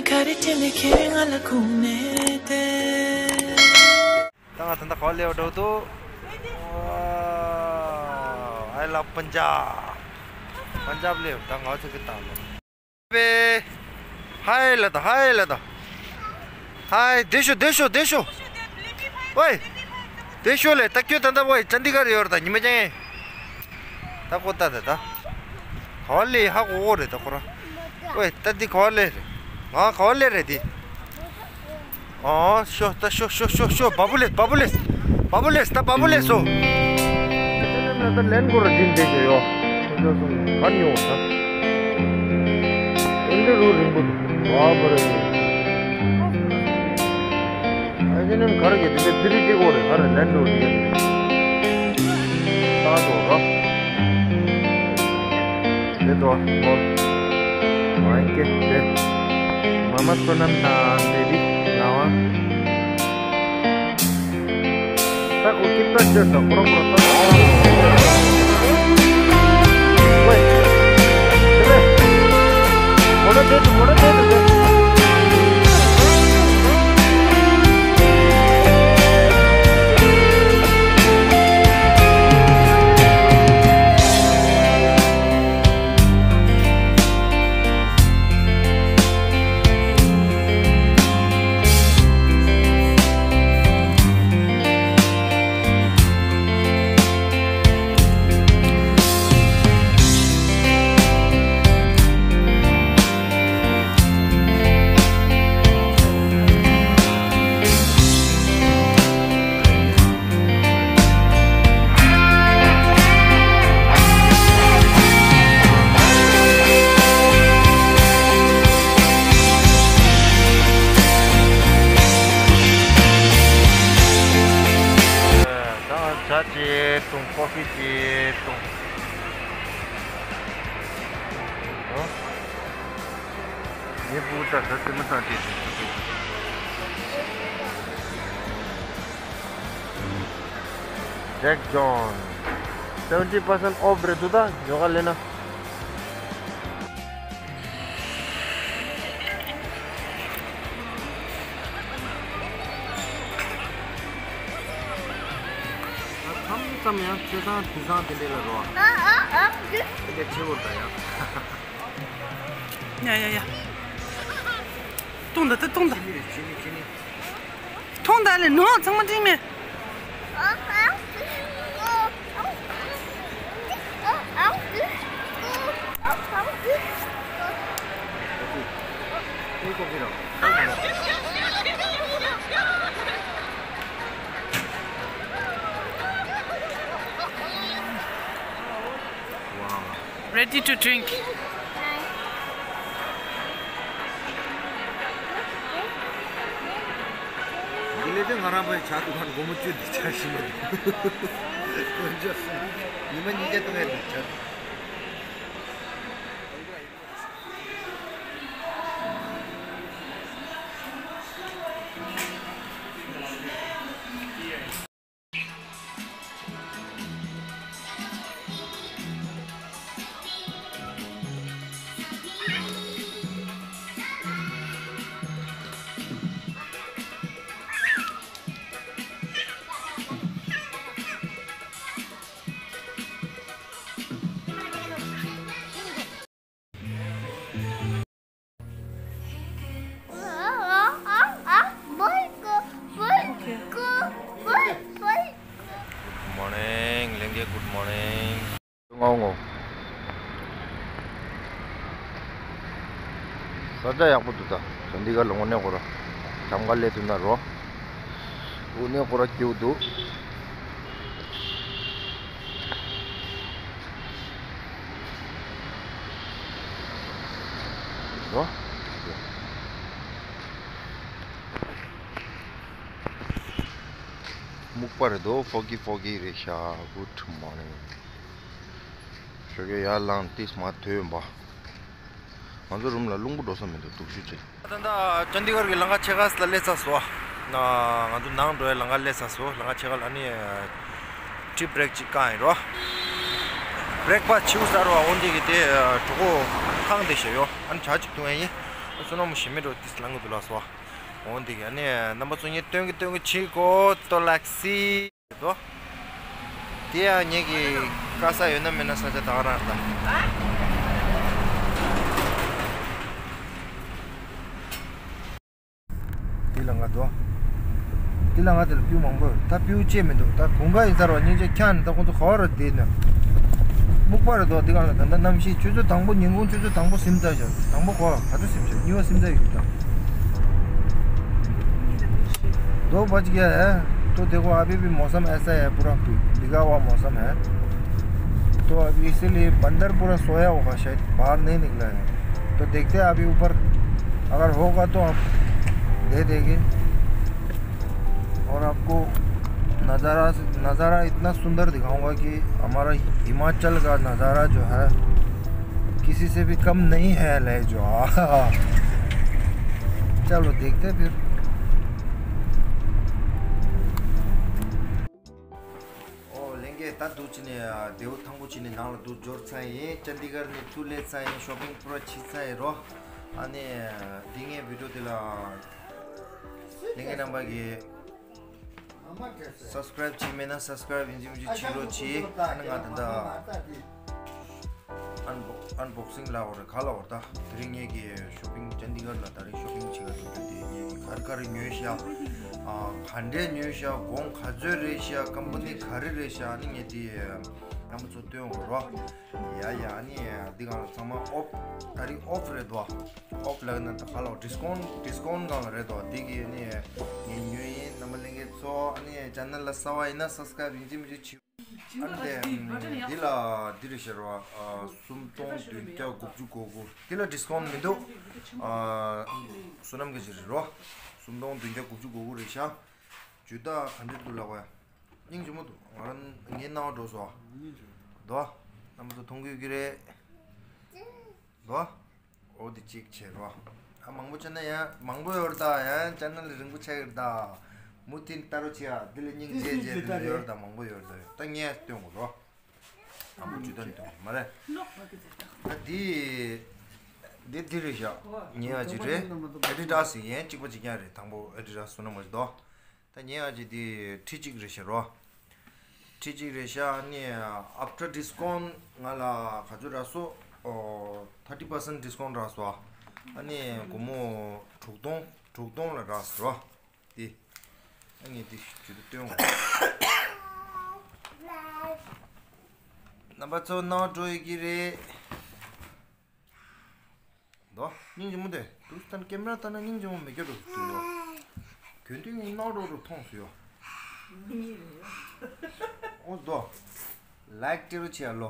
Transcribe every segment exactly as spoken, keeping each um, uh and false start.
ག་རེ་དྲན་ནས་ཁྱེད་རང་ང་ལ་ཁུངས་ནས་ཏེ། ད་ང་ད་ལྟ་ག་པར་སླེབས་པ་འདྲ་པོ་འདུག I love Punjab. པན་ཇབ་སླེབས། ད་ང་ཚོ་གི་ད་ལོ། པེ། ཧའི་ལ་ད། ཧའི་ལ་ད། ཧའི། བདེ་ཤོག་བདེ་ཤོག་བདེ་ཤོག་ཝེ། བདེ་ཤོག་ལེ། ད་ཁྱོད་ད་ལྟ་ཝེ་ཅན་དི་གར་ཡོད་རེད་ད། ཉི་མ་ཅན། ད་ཁོ་ད་ད་ད། ག་པར་སླེབས། ཧ་གོ་གོ་རེད་ད་ཁོ་རང་། ཝེ་ད་འདི་ག་པར་སླེབས་རེད། ང་ག་པར་སླེབས་རེད་འདི། ཨོ་ཤོ་ད་ཤོ་ཤོ་ཤོ་ཤོ། བ་བུ་ལེས། བ་བུ་ལེས། བ་བུ་ལེས། ད་བ་བུ་ལེས་སོ། ད་ལན་གོ་ར་འཛིན་བསྡད་ཀྱི་ཡོད། ཁྱོད་ཚོ་ག་ཉོ་ད། ཨེ་འདྲ་རུ་རིང་པོ་འདུག་བ་བུ་རེད། ཨ་ཅེ་ནམ་ག་ར་གི་དེ་ཚེ་ཕི་རི་ཏི་གོ་རེད། ག་ར་ལན་འགྲོ་དེ་ད་དོ་ར། དེ་དོ་ཧོ། མ་ཀེ་དེ། མ་མ་སོ་ནམ་ན་དེ་རིགས་ན་བ། ད་ཁོ་ཀིམ་པ་ཅོ་ད་ཁོ་རང་ཁོ་རང་ད། ཝེ། དེ་ལས། མོ་ན་དེ་དུ་མོ་ན་དེ་དུ་དེ། ད་ཇ་ཅིག་འཐུང་། ཀོ་ཕི་ཅིག་འཐུང་། ཨོ། ངའི་སྤུ་གུ་ད་ད་རྩེད་མོ་བཏང་བྱས་ཏེ། Jack Jones seventy percent off རེད་འདུག་ད་ཡོ་ག་ལེན་ན། མཚམས་མཚམས་ཡང་ཆོས་བཟང་དུས་བཟང་དེ་འདྲས་ལ་རོ། དེ་འདྲས་ཆེ་བོ་འདྲ་ཡང་། ཡ་ཡ་ཡ། ཐུང་ད་ད་ཐུང་ད། ཕྱི་ནི་ཕྱི་ནི་ཕྱི་ནི། ཐུང་ད་ལེ་ནོ་ཚང་མ་འགྲིག་མེད། Ready to drink. འདི་ལས་དེ་ང་རང་པའི་ཆ་དུ་ཁར་སྒོར་མོ་བཅུ་འདི་ཆ་ཞིག་མ་འདུག་དཀོན་མཆོག་གསུམ། ཉི་མ་ཉིས་བརྒྱ་བཏང་ཡས་འདི་ཆ། Good morning. ལྷན་རྒྱས་good morning. ངོ་ངོ་ས་ཆ་ཡག་པོ་འདུག་ད་ཅན་དི་གར་ལ་དངོས་གནས་ཁོ་ར་འཇམ་ག་ལས་འདུག་ན་རོ། དངོས་གནས་ཁོ་ར་སྐྱིད་པོ་འདུག་རོ། སྨུག་པ་རེད་དོ། foggy foggy རེད་ཤག Good morning. ཞོགས་ཀས་ཡར་ལངས་ཏིས་མ་ཐོས་ཡོང་པ། ང་ཚོ་རུམ་ལ་རླུང་བུ་འགྲོ་ས་མི་འདུག་སྡུག་ཤོས་ཅིག་ད་ལྟ་ཅན་དི་གར་གྱི་ལམ་ཁ་ཕྱེད་ཀ་ལ་སླེབས་ཚར་སོང་། ང་ཚོ་ནང་འགྲོ་བའི་ལམ་ཁ་སླེབས་ཚར་སོང་། ལམ་ཁ་ཕྱེད་ཀ་ལ་ཨ་ནི་tea break ཅིག་བཀག་ཡིན་རོ། breakfast བྱིའུ་ཟ་རོ། འོན་ཏེ་གི་དེ་གྲོད་ཁོག་ཧང་དེ་བྱས་ཡོད། ཨ་ནི་ཇ་ཅིག་འཐུང་ཡ་ཡིན། བསོད་ནམས་ཞེ་མེད་འགྲོ་ཏིས་ལང་གི་འདུག་ལགས་སོ། འོ་འདི་ག་ནི་རྣམ་པ་ཚོ་ངས་སྟོན་གི་སྟོན་གི་བྱེད་གོ་ཏོ་ལགས་སི། དོ། དེ་ཡང་ངེད་ཀྱི་དཀའ་ས་ཡོད་ན་མེད་ན་ས་ཆ་ད་ག་རང་རེད་ད། དེ་ལ་ང་དོ། དེ་ལ་ང་དེ་ལ་སྤྲེའུ་མང་པོ་ཡོད། ད་སྤྲེའུ་ཅེས་མི་འདུག་ད་དགུན་ཁ་ཡིན་ཚར་བ་སྙིང་རྗེ་ཁྱང་ནས་ད་ཁོང་ཚོ་ག་བ་ར་བསྡད་ནས། སྨུག་པ་རེད་དོ། དེ་ག་ལ་ད་ལྟ་གནམ་གཤིས་ཆུ་ཚོད་དང་པོ་ཉིན་གུང་ཆུ་ཚོད་དང་པོ་ཟིན་ཚར་ཤག་དང་པོ་གོ་ག་ཚོད་ཟིན་ཚར། གཉིས་པ་ཟིན་ཚར་ཡོད་ཀྱི་ད། दो बज गया है। तो देखो अभी भी मौसम ऐसा है, पूरा बिगड़ा हुआ मौसम है। तो अभी इसीलिए बंदर पूरा सोया होगा शायद, बाहर नहीं निकला है। तो देखते हैं अभी ऊपर अगर होगा तो आप दे देंगे। और आपको नज़ारा नज़ारा इतना सुंदर दिखाऊंगा कि हमारा हिमाचल का नज़ारा जो है किसी से भी कम नहीं है। ले जो चलो देखते हैं फिर। ཨོ་ལྷན་རྒྱས། ད་འདུག་ཅི་ནས་རྡེའུ་ཐང་པོ་ཅི་ནས་ནང་ལ་འདུག་འབྱོར་ཚར་ཡིན། ཅན་དི་གར་ནས་ཐུག་སླེབས་ཚར་ཡིན། ཤོ་པིང་པུ་ར་བྱས་ཚར་ཡིན་རོ། ཨ་ནི་འདི་ངའི་བི་ཌིའོ་འདི་ལ་ལྷན་རྒྱས་རྣམ་པ་གིས་སབ་སི་ཀ་རེབ་བྱས་མེད་ན་སབ་སི་ཀ་རེབ་ཡིན་གཅིག་མིན་གཅིག་བྱེད་རོགས་གྱིས། ཨ་ནི་ང་ད་ལྟ་ཨན་བོག་སིང་ལབ་དགོས་རེད། ག་ལབ་དགོས་རེད། ད་དེ་རིང་ངེད་ཀྱི་ཤོ་པིང་ཅན་དི་གར་ལ་ད་རིང་ཤོ་པིང་བྱེད་ག་འགྲོ་རྒྱུ་དེ་ངེད་ཀྱི་ག་རེ་ག་རེ་ཉོས་ཤག་ཨ་ག་འདྲས་ཉོས་ཤག་གོང་ག་ཚོད་རེད་ཤག་ཀམ་པ་ནི་ག་རེ་རེད་ཤག་ཨ་ནི་ངས་དེ་རྣམ་པ་ཚོ་སྟོན་དགོས་རོགས། ཡ་ཡ། ཨ་ནི་འདི་སྒང་ལ་ཚང་མ་ཨོཕ། ད་རིང་ཨོཕ་རེད་དོ། ཨོཕ་ལབ་ན་ད་ག་ལབ་དགོས། ཌི་སི་ཀའུན་ཊི། ཌི་སི་ཀའུན་ཊི་སྒང་ལ་རེད་དོ། འདི་གི་ཨ་ནི་ངས་ཉོས་ཡིན། རྣམ་པ་ལྷན་རྒྱས་ཚོ་ཨ་ནི་ཅེ་ནལ་ལ་གསར་པ་ཡིན་ན་སབ་སི་ཀ་རེབ་ཡིན་གཅིག་མིན་གཅིག་བྱེད། ཨ་ནི་དེ་འདི་ལ་འདི་རེད་ཤག་རོ། ཨ་སུམ་སྟོང་བདུན་བརྒྱ་དགུ་བཅུ་གོ་དགུ། འདི་ལ་ཌི་སི་ཀའུན་ཊི་མི་འདུག་ཨ་བསོད་ནམས་གི་ཅིག་རེད་རོ། སུམ་སྟོང་བདུན་བརྒྱ་དགུ་བཅུ་གོ་དགུ་རེད་ཤག་ཇུ་ཏ་ག་འདྲ་འདུག་ལབ་པ། སྙིང་རྗེ་མོ་འདུག་ང་རང་ངའི་སྣང་བ་འགྲོ་སོང་། དོ། རྣམ་པ་ཚོ་མཐོང་གི་ཡོད་ཀྱི་རེད། དོ། འོ་དེ་གཅིག་བྱེད་རོགས། ཨ་མང་པོ་བྱས་ན་ཡང་མང་པོ་ཡོད་རེད་ད། ཡང་ཅེ་ནལ་རིང་པོ་ཆགས་ཀྱི་རེད་ད། མུ་མཐུད་ལྟ་རོགས་བྱེད་ཨ། འདི་ལ་སྙིང་རྗེ་རྗེ་འདི་ལ་ཡོད་རེད་ད། མང་པོ་ཡོད་རེད་ད། ད་ངས་སྟོན་དགོས་རོགས། དང་པོ་ཇུ་ཏ་ནས་སྟོན་དགོས་མ་རེད། ད་འདི་འདི་འདི་རེད་ཤག་ཉེ་བ་ཅིག་རེད། ཨེ་ཌི་ཌ་སི་ཡིན། གཅིག་པ་གཅིག་རྐྱང་རེད། དང་པོ་ཨེ་ཌི་ཌ་སི་བསོད་ནམས་ཀྱི་དོ། ད་ཉེ་བ་ཅིག་འདི་ཁྲི་གཅིག་རེད་ཤག་རོ། ཁྲི་གཅིག་རེད་ཤག་ཨ་ནི་ཨབ་ཊར་ཌི་སི་ཀའུན་ཊི་ང་ལ་ག་ཚོད་རག་སོང་། ཨོ་ཐར་ཊི་པར་སེན་ཊི་ཌི་སི་ཀའུན་ཊི་རག་སོང་། ཨ་ནི་སྒོར་མོ་དྲུག་སྟོང་དྲུག་སྟོང་ལ་རག་སོང་རོ། འདི་ཨ་ནི་འདི་ཇུ་ཏ་སྟོན་དགོས། རྣམ་པ་ཚོ་སྣང་བ་འགྲོ་ཡོད་ཀྱི་རེད། དོ། སྙིང་རྗེ་མོ་དེ། དུས་ཙམ་ཀེམ་ར་ལྟ་ན་སྙིང་རྗེ་མོ་མི་སྐྱོ་རུ་འདུག་ཡོ། གྱོན་དུས་ངས་རྣག་རོ་རུ་མཐོང་སོང་ཡོ། འོ་དོ། ལའིཀ་སྤྲད་རོགས་བྱེད་ཨ་ལོ།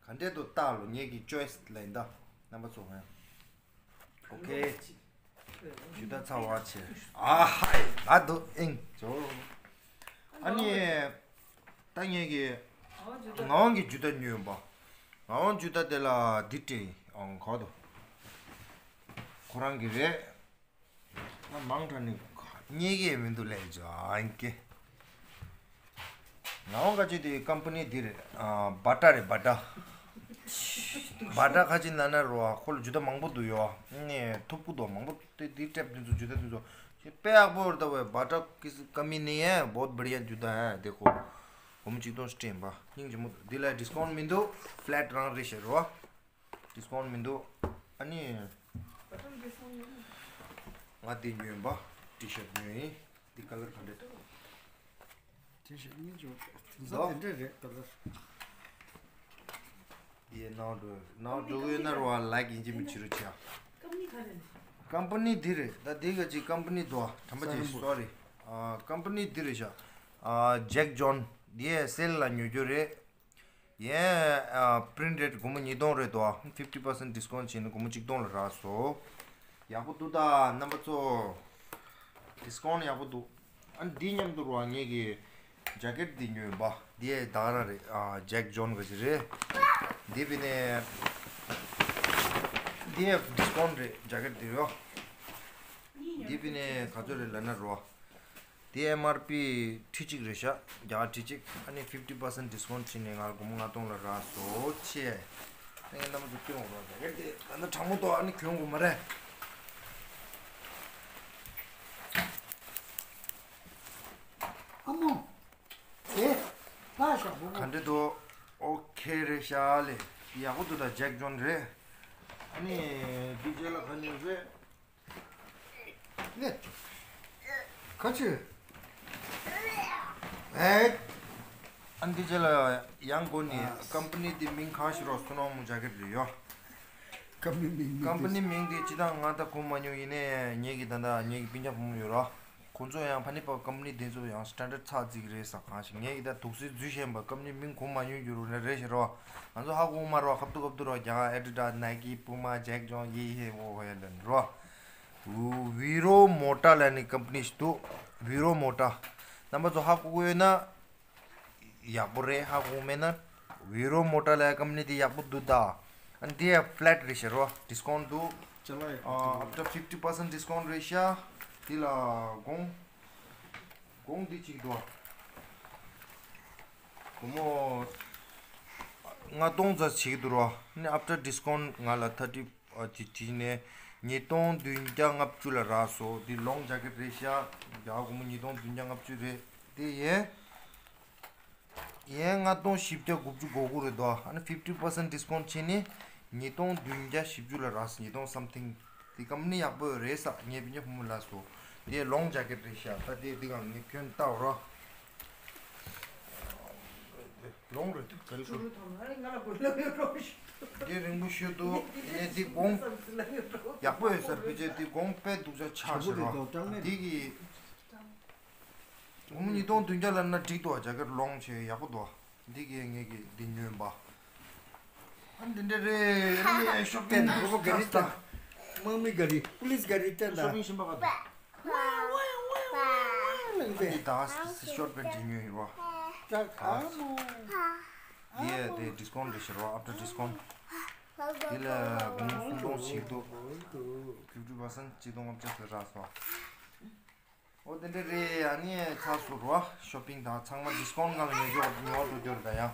ག་འདྲས་འདུག་ལྟ་ལོ། ངེད་ཀྱི་ཅོའི་སི་ལ་ཡིན་ད། རྣམ་པ་ཚོ་ཧན། ཨོ་ཁེ། ཇུ་ཏ་ཚ་བ་ཆེ། ཨ་ཧའི། ཨ་དོ་ཨིན་ཇོ། ཨ་ནི། ད་ངེད་ཀྱི་ངག་དབང་གི་ཇུ་ཏ་ཉོས་པ། ངག་དབང་ཇུ་ཏ་དེ་ལ་འདི་སྤྲད་ཡིན། ཨང་ག་དོ། ཁོ་རང་གི་རེད། ང་མང་དྲགས་ནི་རྙེད་ཀྱི་མི་འདུག་ལས་ཇོ་ཨང་ཀེ། ངག་དབང་ག་ཅི་དེ་ཀམ་པ་ནི་འདི་རེད། ཨ་བ་ཏྲ་རེད་བ་ཏྲ། བ་ཏྲ་ག་ཅི་ན་ན་རོ། ཁོ་ལ་ཇུ་ཏ་མང་པོ་འདུག་ཡོ། ནས་ཐུབ་ཀུ་དོ་མང་པོ། དེ་དེ་སྤྲད་དུས་ཚོད་ཇུ་ཏ་དུས་ཚོད་དཔེ་ཡག་པོ་རེད་ད། བས་བ་ཏྲ་ཀི་སི་ཀ་མི་ནི་ཡ་བོད་བར་ཡ་ཇུ་ཏ་ཡ་དེ་ཁོ་སྒོར་མོ་གཅིག་སྟོང་སྤྲད་པ། སྙིང་རྗེ་མོ། འདི་ལ་ཌི་སི་ཀའུན་ཊི་མི་འདུག་ཕ་ལེ་ཊི་རང་རེད་ཤག་རོ། ཌི་སི་ཀའུན་ཊི་མི་འདུག་ཨ་ནི་ང་འདི་ཉོས་པ། ཊི་ཤར་ཊི་ཉོས་ཡིན། འདི་ཀ་ལར་ག་འདྲ་འདུག་ཊི་ཤར་ཊི་གཉིས་ཅོ། དེ་འདྲ་རེད་ཀ་ལར། ཡེ་ནའོ་འགྲོ་ནའོ་འགྲོ་གི་ཡོད་ན་རོ་ཨ་ལའིཀ་ཡིན་གཅིག་མིན་གཅིག་རོ་བྱེད་ཨ། ཀམ་པ་ནི་འདི་རེད། ད་འདི་ག་ཅིག་ཀམ་པ་ནི་འདུག་ཨ། དམ་པ་ཅིག་སོ་རི། ཨ་ཀམ་པ་ནི་འདི་རེད་ཤག་ཨ་ཇེག་ཇོན། འདི་ཡ་སེལ་ལ་ཉོ་རྒྱུ་རེད། ཡེ་ཨ་པི་རིན་ཊི་རེཊ་སྒོར་མོ་ཉིས་སྟོང་རེད་དོ། ཕིབ་ཊི་པར་སེན་ཊི་ཌི་སི་ཀའུན་ཊི་བྱས་ནས་སྒོར་མོ་གཅིག་སྟོང་ལ་རག་སོང་། ཡག་པོ་འདུག་ད་རྣམ་པ་ཚོ། ཌི་སི་ཀའུན་ཊི་ཡག་པོ་འདུག་ཨ་ནི་འདི་མཉམ་དུ་རོ་ངེད་ཀྱི་ཇེ་ཀེཊ་འདི་ཉོས་པ། འདི་ཡ་ད་ག་རང་རེད། ཨ་ཇེག་ཇོན་ག་ཅིག་རེད། འདི་བི་ནས་འདི་ཡ་ཌི་སི་ཀའུན་ཊི་རེད། ཇེ་ཀེཊ་འདི་རོ། འདི་བི་ནས་ག་ཚོད་རེད་ལབ་ན་རོ། དེ་ཨེམ་ཨར་པི་ཁྲི་གཅིག་རེད་ཤག་རྒྱ་གར་ཁྲི་གཅིག་ཨ་ནི་ཕིབ་ཊི་པར་སེན་ཊི་ཌི་སི་ཀའུན་ཊི་བྱས་ནས་ང་ལ་སྒོར་མོ་ལྔ་སྟོང་ལ་རག་སོང་ཆེ། ད་ངས་རྣམ་པ་ཚོ་སྟོན་དགོས་རེད། ད་ནི་དྲང་མོ་ཏོ་ཨ་ནི་གྱོན་དགོས་མ་རེད། ཨེ། ལྷ་ཞབས་པོ། ག་འདྲ་འདུག་ཨོ་ཁེ་རེད་ཤག་ལེ། ཡག་པོ་འདུག་ད་ཇེག་ཇོན་རེད། ཨ་ནི་ཌི་ཇེ་ལ་ག་ནས་རེད། ལེ། ག་ཅི། ཨེ། ཨ་ནི་ཌི་ཇེ་ལ་ཡང་སྒོ་ནས་ཀམ་པ་ནི་དེ་མིང་གང་ཞིག་རོགས་སུ་ནང་མུ་ཇ་ཀེ་རེད་ཡོ། ཀམ་པ་ནི་མིང་ཀམ་པ་ནི་མིང་དེ་ཅི་དང་ང་ད་གོ་མ་མྱོང་ཡིན་ནའི་ངེད་ཀྱི་ད་ད་ངེད་ཀྱི་སྤུན་ཀྱག་བུ་མོ་ཡོད་ར། ཁོང་ཚོ་ཡང་ཕ་ནི་པ་ཀམ་པ་ནི་དེ་ཚོ་ཡང་སི་ཊན་ཌར་ཌི་ཚག་ཅིག་རེད་ས་གང་ཞིག་ངེད་ཀྱི་ད་དུག་སེ་འཛུལ་ཤེས་པ་ཀམ་པ་ནི་མིང་གོ་མ་མྱོང་རྒྱུ་རུ་ནི་རེད་ཤེས་རོ། ང་ཚོ་ཧ་གོ་མ་རོ་ཁབ་ཏུ་ཁབ་ཏུ་རོ་རྒྱ་གར་ཨེ་ཌི་ཌ་སི་ནའི་ཀི་པུ་མ་ཇེག་ཇོན་ཡེ་ཧེ་འོ་ཧེ་ལན་རོ། བི་རོ་མོ་ཊ་ལ་ནི་ཀམ་པ་ནི་ཞིག་འདུག་བི་རོ་མོ་ཊ། རྣམ་པ་ཚོ་ཧ་གོ་གི་ཡོད་ན། ཡག་པོ་རེད། ཧ་གོ་མེད་ན་བི་རོ་མོ་ཊ་ལ་ཀམ་པ་ནི་དེ་ཡག་པོ་འདུག་ད། ཨ་ནི་དེ་ཡང་ཕི་ལེ་ཊི་རེད་ཤག་རོ། ཌི་སི་ཀའུན་ཊི་འདུག་ཅ་ལག་ཡག་པོ་འདུག་ཨབ་ཊར་ཕིཕ་ཊི་པར་སེན་ཊི་ཌི་སི་ཀའུན་ཊི་རེད་ཤག་དེ་ལ་གོང་གོང་འདི་གཅིག་འདུག་སྒོར་མོ་ལྔ་སྟོང་ཙམ་བྱེད་ཀྱི་འདུག་རོ། ཨ་ནི་ཨབ་ཊར་ཌི་སི་ཀའུན་ཊི་ང་ལ་ཐར་ཊི་ཨ་དེ་བྲིས་ནས་ཉིས་སྟོང་བདུན་བརྒྱ་ལྔ་བཅུ་ལ་རག་སོང་། འདི་ལོང་ཇེ་ཀེ་ཊི་རེད་ཤག་རྒྱ་སྒོར་མོ་ཉིས་སྟོང་བདུན་བརྒྱ་ལྔ་བཅུ་རེད། དེ་ཡན་ཡན་ལྔ་སྟོང་བཞི་བརྒྱ་དགུ་བཅུ་གོ་དགུ་རེད་དོ། ཨ་ནི་ཕིཕ་ཊི་པར་སེན་ཊི་ཌི་སི་ཀའུན་ཊི་བྱས་ནས་ཉིས་སྟོང་བདུན་བརྒྱ་བཞི་བཅུ་ལ་རག་སོང་། ཉིས་སྟོང་སམ་ཐིང་། དེ་ཀམ་པ་ནི་ཡག་པོ་རེད་ས། ངའི་སྤུན་ཀྱག་བུ་མོ་ལ་སོ། དེ་ལོང་ཇེ་ཀེ་ཊི་རེད་ཤག་ད་དེ་དེ་གང་ངས་ཁྱོན་བལྟའོ་རོ། ལོང་རེད་འདུག་གལ་ཆུ་ཆུ་རུ་ཐོང་ཨ་ནི་ང་ལ་གོ་ལབ་ཡོད་རོགས་ཤིག་དེ་རིང་པོ་ཤོད་འདུག་ཡིན་ནའི་དེ་གོང་ཡག་པོ་ཡོད་ས་རེད། བི་ཇེ་དེ་གོང་དཔེ་སྡུག་ཅག་ཆགས་ཤག་རོ། དེ་གི་སྒོར་མོ་ཉིས་སྟོང་བདུན་བརྒྱ་ལབ་ན་འགྲིག་འདུག་ཇེ་ཀེ་ཊི་ལོང་ཆེ་ཡག་པོ་འདུག་འདི་གི་ངེད་ཀྱི་འདི་ཉོས་པ། ཨ་འདི་འདྲ་རེད། ཨ་ནི་ཤོ་པིང་ཏན་ཧོ་པོ་ག་རི་ཏན། དམག་མི་ག་རི་པུ་ལིས་ག་རི་ཏན་ད། ཤོ་པིང་ཤིམ་པ་ག་ཏན། ཨ་འདི་ད་ཤོར་པན་ཅིག་ཉོས་ཡོད་རོ། ད་ཨ་མོ། འདི་ཡ་དེ་ཌི་སི་ཀའུན་ཊི་རེད་ཤག་རོ། ཨབ་ཊར་ཌི་སི་ཀའུན་ཊི། འདི་ལ་སྒོར་མོ་སུམ་སྟོང་ཞིག་འདུག་ཕིཕ་ཊི་པར་སེན་ཊི་གཅིག་སྟོང་ལྔ་བརྒྱ་ཟེར་རག་སོང་། ཨོ་དེ་འདྲ་རེད། ཨ་ནི་ཚགས་སུ་རོ་ཤོ་པིང་དང་ཚང་མ་ཌི་སི་ཀའུན་ཊི་སྒང་ལ་ཉོ་རྒྱུ་ཉོ་བ་འགྲོ་རྒྱུ་རེད་ད་ཡང་།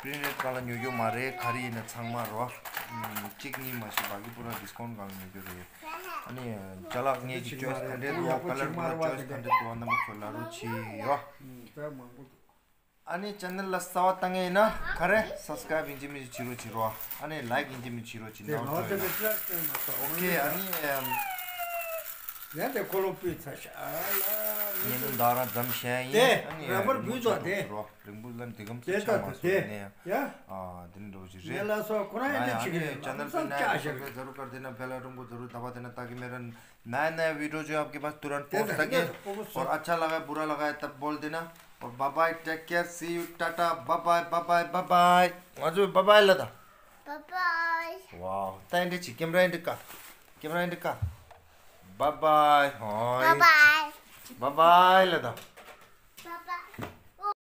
པི་རི་ཡོ་རི་ཊི་སྒང་ལ་ཉོ་རྒྱུ་མ་རེད། ག་རེ་ཡིན་ན་ཚང་མ་རོ། ཨམ་གཅིག་གཉིས་མ་ཤེས་པ་གི་པུ་ར་ཌི་སི་ཀའུན་ཊི་སྒང་ལ་ཉོ་རྒྱུ་རེད། ཨ་ནི་ཅ་ལག་ངེད་ཀྱི་ཅོའི་སི་ག་འདྲས་འདུག་ཀ་ལར་པུ་ར་ཅོའི་སི་ག་འདྲས་འདུག་རྣམ་པ་ཚོ་ལ་རོ་བྱེད་ཡོ། ཨ་ནི་ཅེ་ནལ་ལ་གསར་པ་བཏང་ངེས་ཡིན་ན་ག་རེ་སབ་སི་ཀ་རེབ་ཡིན་གཅིག་མིན་གཅིག་བྱེད་རོགས་བྱེད་རོགས། ཨ་ནི་ལའིཀ་ཡིན་གཅིག་མིན་གཅིག་བྱེད་རོགས་བྱེད་དེ་ནོར་ནོར་ཐོན་ཐོན་ཡོད། ཨོ་ཁེ། ཨ་ནི་ཡང་དེ་ཁོ་ལོ་སྤུས་ཚ་ཤ་ཨ་ལ་མི་ཉེ་ནུ་ད་རང་འཛམ་ཞན་ཡིན། དེ་ཨ་ནི་ར་བར་རིང་པོ་བུད་ཆགས་འགྲོ་ཡོད་རོགས། རིང་པོ་ལ་འདི་གམ་དེ་ཚོ་ཆགས་མ་སོང་ཡིན་ནའི་ཡ། ཨ་དེ་འདྲ་འགྲོ་བཞིན་རེད། ལ་སོ་ཁོ་རང་ཡང་དེ་ཅི་རེད། ཅེ་ནལ་པེ་ནལ་ཟ་རུ་ཀར་དེ་ན་བེ་ལ་རུང་པོ་ཟ་རུ་ད་བ་དེ་ན་ད་གི་མེ་རན། नए नए वीडियो जो आपके पास तुरंत पहुंच सके और अच्छा लगा बुरा लगा है तब बोल देना। और bye bye, take care, see you, टाटा, bye bye, bye bye, bye bye. हजुर बाय बाय ल त। Bye bye. वाह, त एन्ड छि, क्यामेरा एन्ड का, क्यामेरा एन्ड का। Bye bye. Bye bye. Bye bye ल त।